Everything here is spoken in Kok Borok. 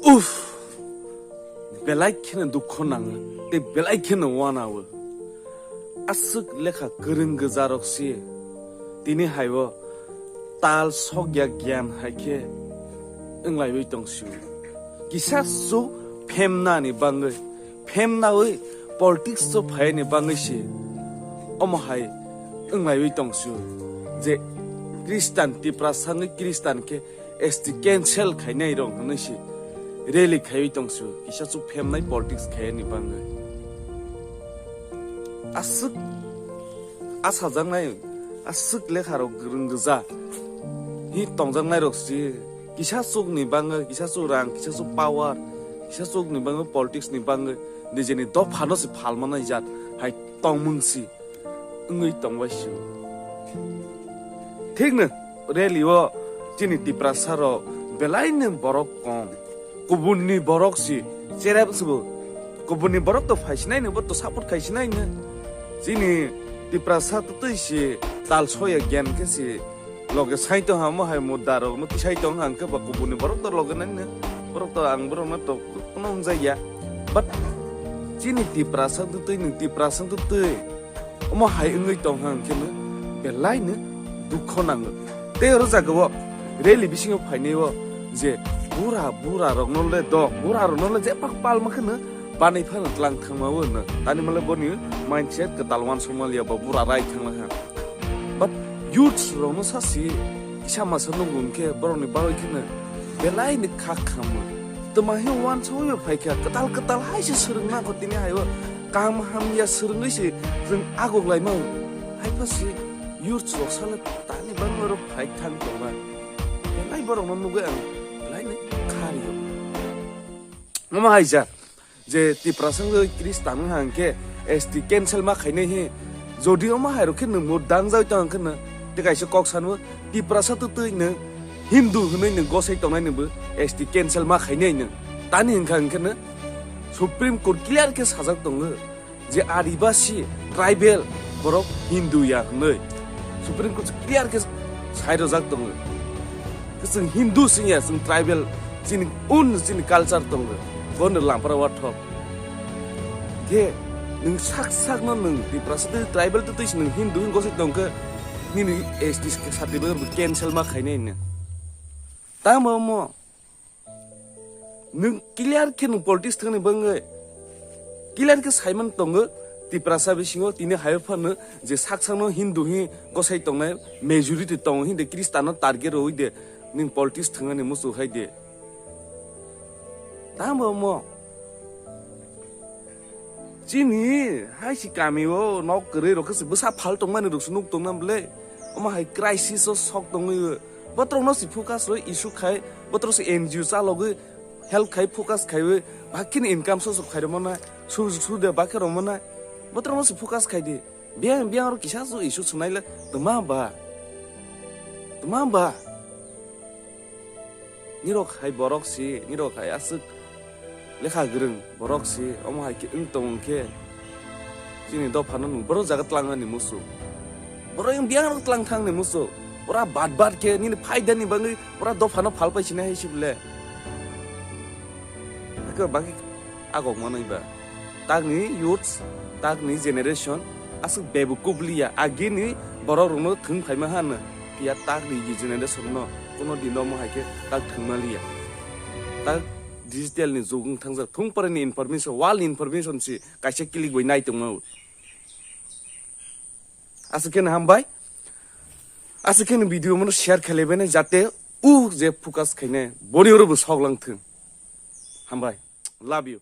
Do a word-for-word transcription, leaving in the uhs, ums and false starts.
Uff, belai kheno dukho nango tei belai kheno wanawo. Aswk lekha kwrwng gwjarok se tini haibo tal sokya gyan hai khe wnglaiwi tong sio. Kisa chuk phemnani bangwi, phemnawi politics o phaiyani bangwi se omo hai wnglaiwi tong sio je Khristan Tiprasa wngwi Khristan khe S T cancel khainai rok hwnwi se rally khaiwi tong sio, kisa chuk phemnai politics khaiyani bangwi. Aswk asajaknai, aswk lekharok gwrwng gwja hi tongjaknairok se kisa chukni bangwi, kisa chuk rang, kisa chuk power, kisa chukni bangwi, politics ni bangwi nijini dophano se phalmanai jat hai tongmung si wngwi tongbai sio. Thikno rally o chini Tiprasa rok belaino borok kom. Kubunni borok si cherep sibo. Kubunni borok to phaisinai no, bo to support khaisinai no. Chini Tiprasa to twi si tal soya gyan khe si loge sai tong hamo hai mudda rok no tisai tong hang khe ba kubunni borok to loge nai no. Borok to ang borok no to kuno hwnjai ya. But chini Tiprasa to twi nwng Tiprasa to twi omo hai wngwi tong hang khe no belai no dukho nango. Tei oro jaga o rally bisingo phainai o je bura bura rok no le do, bura rok no le je pak pal ma khe no banai phano tlang thangma o no. Tani male boni mindset kwtal wansukma liya bo bura rai thangma kha. But youths rok no sa si kisa masa nungo hwn khe borok ni bagwi khe no belai ni kha khamu. Twma hi wansa wi phai kha kwtal kwtal hai se swrwng nang kho tini hai o. Kaham hamya swrwngwi se chwng agoklaima. Hai pha se youths rok sale tani bangma rok phai thang tongma. Belai borok no nugwi ang belai ni kha rio. Omo hai ja je Tiprasa wngwi Khristan wng hang khe S T cancel ma khainai hi. Jodi omo hai rok khe nwng mur dang jai tong hang khe no tei kaisa kok sanwo Tiprasa to twi nwng Hindu hwnwi nwng gosai tongnai nwngbo S T cancel ma khainai nwng. Tani hwn kha hwn khe no Supreme Court clear khe sajak tongo je Adibasi tribal borok Hindu ya hwnwi. Supreme Court clear khe sai rojak tongo. Chwng Hindu sing ya, chwng tribal, chini un, chini culture tongo. Bono lampara wathok. Khe nwng sak sak no nwng Tiprasa tei tribal tei twi nwng Hindu hwn gosai tong khe nini S T certificate bo cancel ma khainai nwng. Tamo mo nwng clear khe nwng politics thangni bangwi clear khe saiman tongo Tiprasa bisingo tini hai phano je sak sakno Hindu hi gosai tongnai majority tongo hindi Khristan no target rwi de nwng politics thangani musu hai de. Tamo mo chini hai si kami o nok kwrwi rok khe bwsa phal tongmani rok se nuk tongna bwle omo hai crisis o sok tongwi. Botrok no si focus rwi issue khai, botrok si N G O chalogwi help khai, focus khaiwi, bakhini income source khai rwmana, sujug sude bakhe rwmana, botrok no si focus khai di. Biyang biyang oro kisa su issue sunai le, tma ba? Tma ba? Nirok hai borok si, nirok hai aswk lekha gwrwng borok si, omo hai khe wng tong khe chini dophano nwng borok jaga tlangnani musu. Borok yang biyang rok tlang thangni musu. Ora bad bad khe nini phaidani bangwi ora dophano phal pai sinai hai si bole. Hakhe bagwi agok manwi ba. Takni youths, takni generation aswk bebukub liya. Agini borok rokno thwng phaima hano. Phiya takni generation no kuno dino mo hai khe tak thwngma liya. Tak digital ni jug wng thangjak thung pore ni information, world ni information si kaisa click bai nai tongma. Aswk khe hambai. Aswk khe video mono share khlai bai nai jate u je focus khainai boni oro bo sok lang thung. Hambai. Love you.